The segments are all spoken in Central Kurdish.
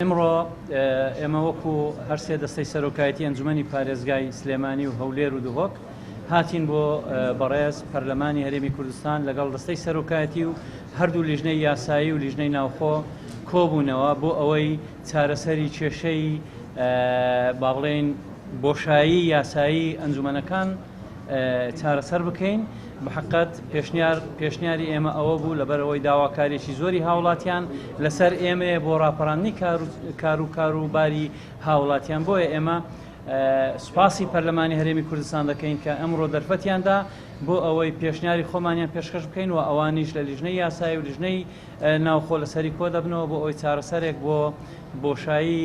ئمڕۆ ئێمە وەکو هەرسێ دەستەی سەرۆکایەتی ئەنجومەنی پارێزگای سلێمانی و هەولێر و دهۆک هاتین بۆ بەڕێز پەرلەمانی هەرێمی کوردستان لەگەڵ دەستەی سەرۆکایەتی و هەردوو لیژنەی یاسایی و لیژنەی ناوخۆ کۆبوونەوە بۆ ئەوەی چارەسەری کێشەی با بڵێین بۆشایی یاسایی ئەنجومەنەکان چارەسەر بکەین. بەحەقەت پێشنیار پێشنیاری ئێمە ئەوە بوو لەبەرئەوەی داواکاریەکی زۆری هاوڵاتیان لەسەر ئێمەیە بۆ ڕاپەڕاندنی کار و کار و باری هاوڵاتیان بۆیە ئێمە سوپاسی پەرلەمانی هەرێمی کوردستان دەکەین کە ئەمڕۆ دەرفەتیاندا بۆ ئەوەی پێشنیاری خۆمانیان پێشکەش بکەین و ئەوانیش لە لیژنەی یاسایی و لیژنەی ناوخۆ لەسەری کۆ دەبنەوە بۆ ئەوەی چارەسەرێک بۆ بۆشایی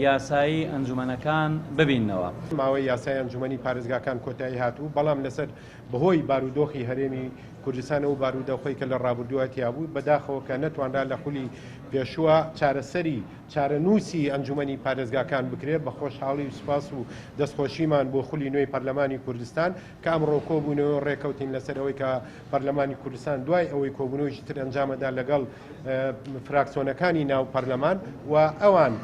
یاسایی ئەنجومەنەکان ببیننەوە. ماوەی یاسای ئەنجومەنی پارێزگاکان کۆتایی هاتوو، بەڵام لەسەر بەهۆی بارودۆخی هەرێمی کوردستان ئەو بارودۆخەی کە لە ڕابردووە تیابوو، بەداخەوە کە نەتوانرا لە خولی پێشووە چارەسەری چارەنووسی ئەنجومەنی پارێزگاکان بکرێت، بە خۆشحاڵی و سوپاس و دەستخۆشیمان بۆ خولی نوێی پەرلەمانی کوردستان کە ئەمڕۆ کۆبوونەوە و ڕێکەوتین لەسەر ئەوەی کە پەرلەمانی کوردستان دوای ئەوەی کۆبوونەوەیکی تر ئەنجامەدا لەگەڵ فراکسۆنەکانی ناو پەرلەمان و ئەوان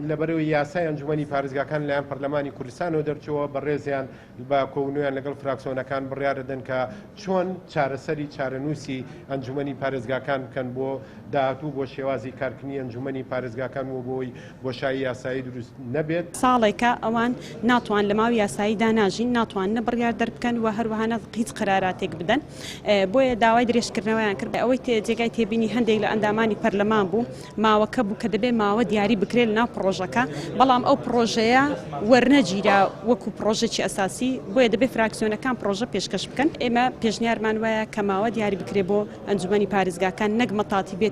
لەبەرەوەی یاسای ئەنجومەنی پارێزگاکان لایەن پەرلەمانی کوردستانەوە دەرچووە بەڕێزیان بە کۆبوونەوەیان لەگەڵ فراکسۆنەکان بڕیاردەدەن کە چۆن چارەسەری چارەنووسی ئەنجومەنی پارێزگاکان بکەن بۆ داهاتوو بۆ شێوازی کارکردنی ئەنجومەنی پارێزگاکان و بۆی بۆشایی یاسایی دروست نەبێت. ساڵێکە ئەوان ناتوان لە ماوی یاساییدا ناژین، ناتوان نە بڕیار دەربکەن و هەروەها نە هیچ قەراراتێک بدەن، بۆیە داوای درێژکردنەوەیان کرد. ئەوەی جێگای تێبینی هەندێک لە ئەندامانی پەرلەمان بوو، ماوەکە بوو کە دەبێت ماوە دیاری بکرێت لەناو پڕۆژەکە، بەڵام ئەو پڕۆژەیە وەرنەگیرا وەکو پڕۆژێکی ئەساسی، بۆیە دەبێت فراکسیۆنەکان پڕۆژە پێشکەش بکەن. ئێمە پێشنیارمان وایە کە ماوە دیاری بکرێت بۆ ئەنجومەنی پارێزگاکان نەک مەتاتی بێت.